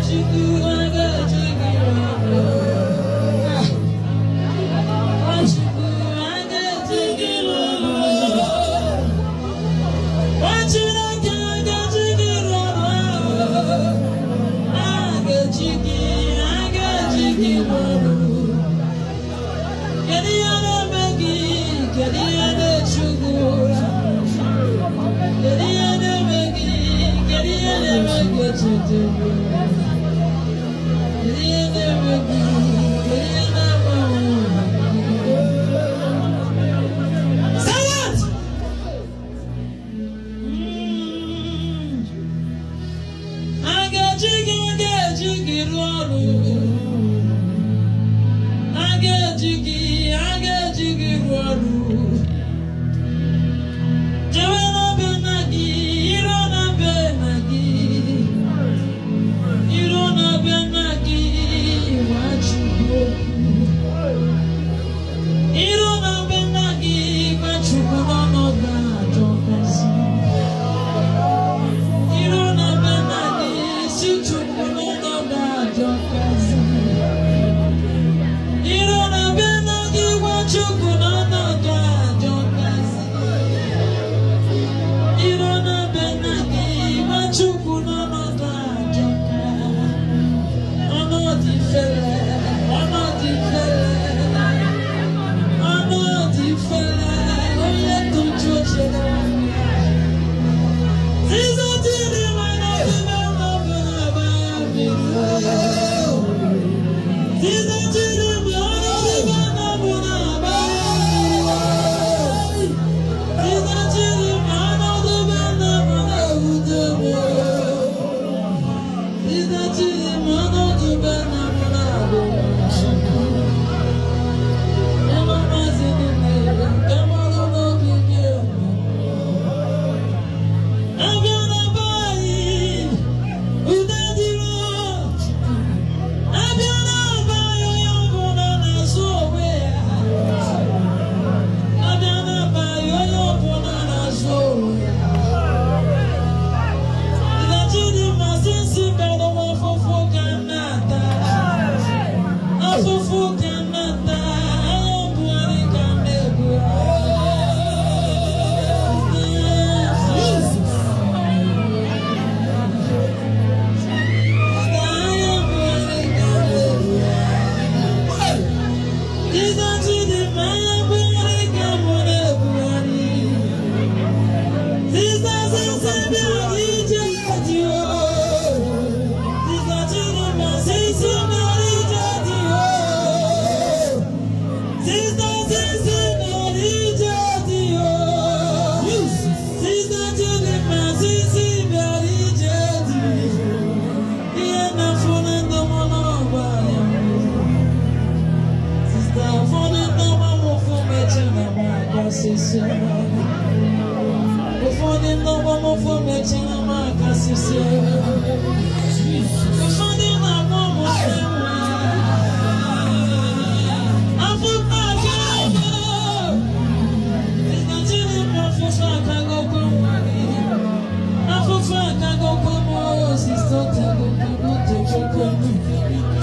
Chukwu a ga-eji gị rụọ ọrụ. Nwachukwu a ga-eji gị rụọ ọrụ. Nwa Chineke a ga-eji gị rụọ ọrụ. A ga-eji gị, a ga-eji gị rụọ ọrụ. Kedu ihe na-eme gị? Kedu ihe na-echu gị ụra? Kedu ihe na-eme gị? Kedu ihe na-eme gị echete gị? Kedu ihe na-eme gị? Kedu ihe na-agbanwe gị? Silent! A ga-eji gị, a ga-eji gị rụọ ọrụ. A ga-eji gị, a ga-eji gị rụọ ọrụ. Jewe na be nna gị, iruo na be nna gị. Iruo na be nna gị, gwa Chukwu okwu. Iruo na be nna gị, gwa Chukwu n'ọnọdụ ajọkazi. Iruo na be nna gị, si Chukwu n'ọnọdụ ajọkazi. Iruo na be nna gị, gwa Chukwu n'ọnọdụ ajọkazi. Iruo na be nna gị, gwa Chukwu n'ọnọdụ ajọka. Ọnọdụ ifere, ọnọdụ ifere, ọnọdụ ifere, onye tụju oche. Sister Chidimma na ọdịbe na mmiri. Sister Chidimma ọnọdụ na mmiri. Sister Chidimma ọnọdụ na ewute m. Sister Chidimma ọnọdụ na agụ m. Ema mazi niile nke mmadụ n'obi gị eme. Abịa na be anyị, udo dịrị. Abịa na be anyị, onye ọbụla na-azụ onwe ya. Abịa na be anyị, onye ọbụla na-azụ onwe ya. Chidimma sinsi bịara m, afụfụ ka m na-ata. Afụfụ ka m na-ata, anya Buhari ka m na-ebu. Anya Buhari ka m na-ebu. Sister Chidimma, anya Buhari ka m na-ebugharị. Sister sinsi bịara ije dị o. Sister Chidimma sinsi bịara ije dị o. Sister sinsi bịara ije dị o. Sister Chidimma sinsi bịara ije dị. Ihe na-afụ na ndụ m n'ọgba ya. Sister, ụfọdụ ndị ọgba m ụfụ mechi na m akọsịsị. Ụfọdụ ndị ọgba m ụfụ mechi na m akasịsị. Ụfọdụ na-akpọ m ofe nwa. Afụfụ aka ego. Sister Chidimma, afụfụ akagokwe nwa gị. Afụfụ akagokwe m o, Sister tegokwe m, tegokwe m.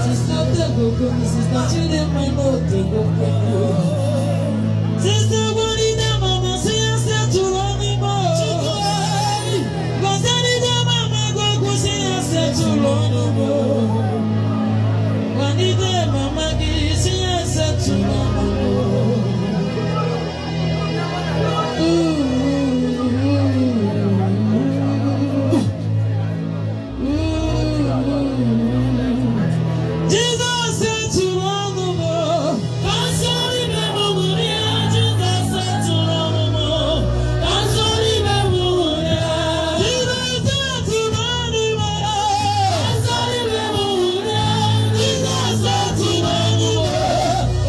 Sister tegokwe m, Sister Chidimma na otegokwe m. Sister gwaride mama si ya setụrụ ọnụ m. Gọzaride mama gị si ya setụrụ ọnụ m. Gwanide mama gị si ya setụrụ ọnụ m. Jizọs setụrụ ọnụ m. Ka nsọrọ ibe m ṅụrịa. Jizọs setụrụ ọnụ m. Ka nsọrọ ibe m ṅụrịa. Jizọs setụrụ ọnụ m. Ka nsọrọ ibe m ṅụrịa. Jizọs setụrụ ọnụ m.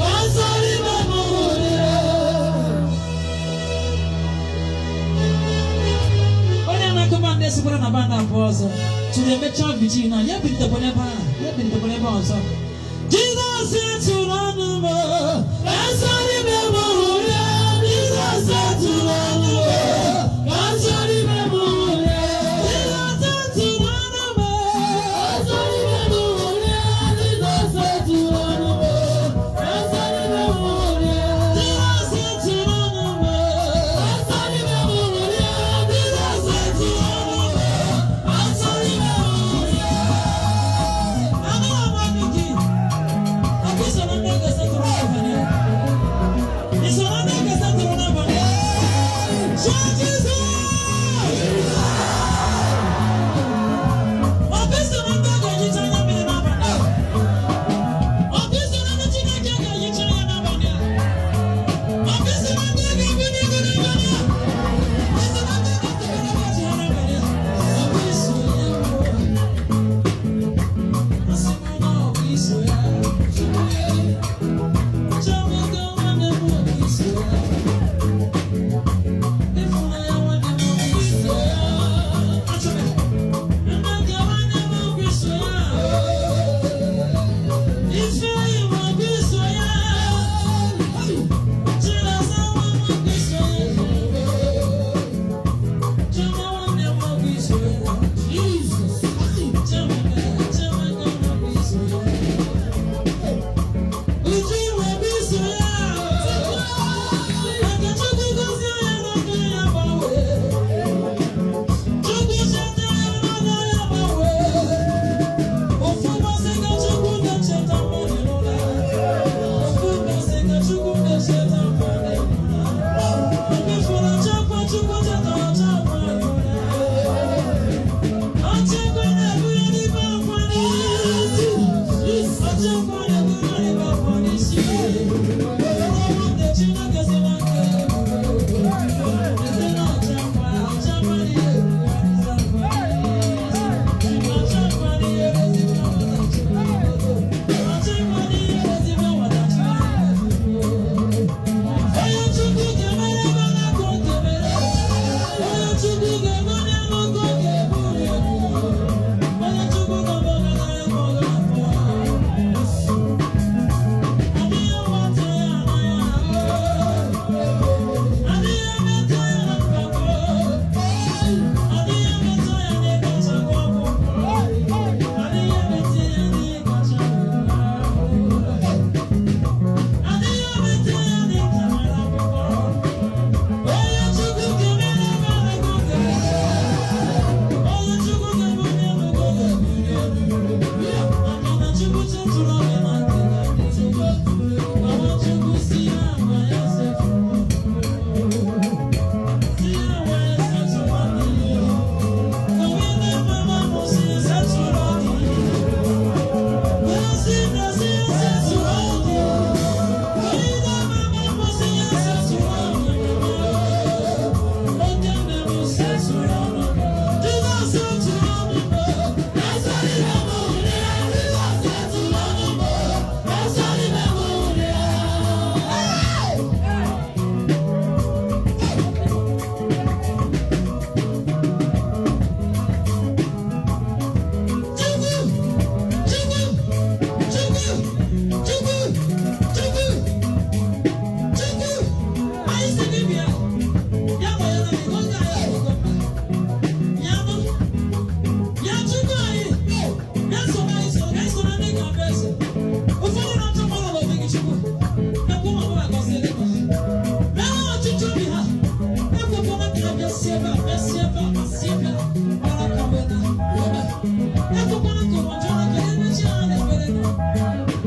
Ka nsọrọ ibe m ṅụrịa. Onye na-akụba ndị sikwara na band abụọ ọzọ tụrụ emechaa vigil na ya bilitekwa n'ebe ahụ, ya bilitekwa n'ebe ọzọ. Jizọs setụrụ ọnụ m. Ka nsọrọ ibe m ṅụrịa. Jizọs setụrụ ọnụ m. Ka nsọrọ ibe m ṅụrịa. Jizọs setụrụ ọnụ m. Ka nsọrọ ibe m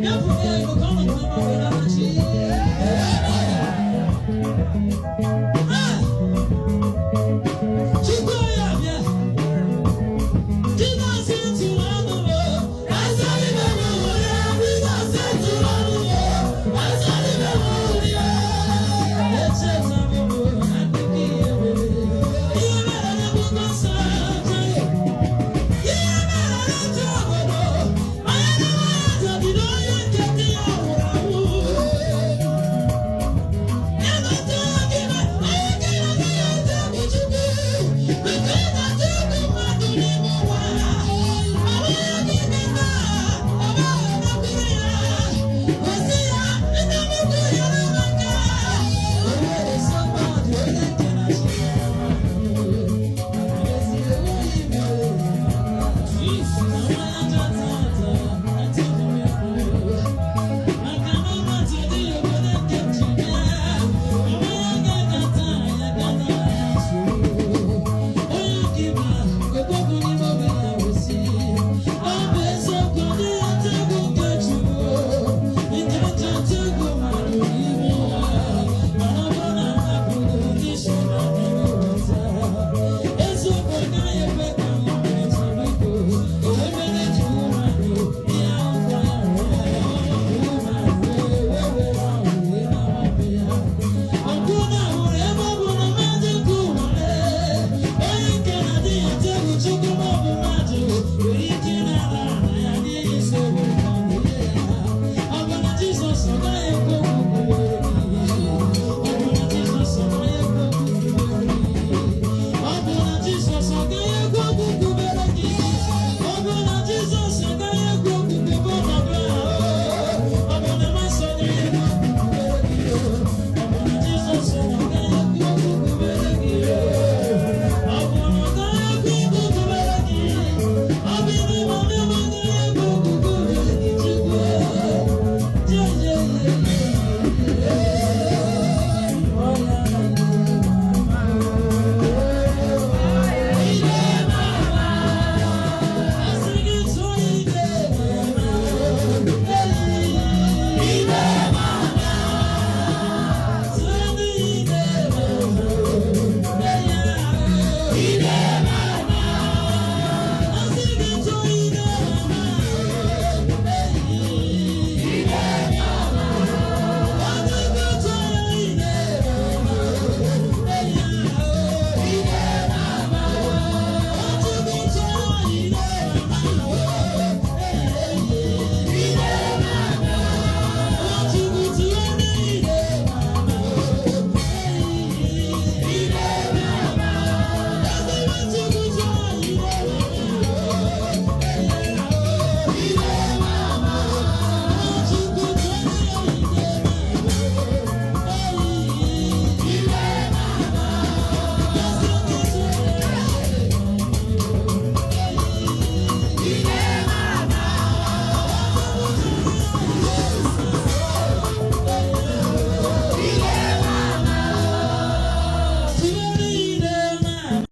Ya pụta ya ego ka ọ nọ n'ama were.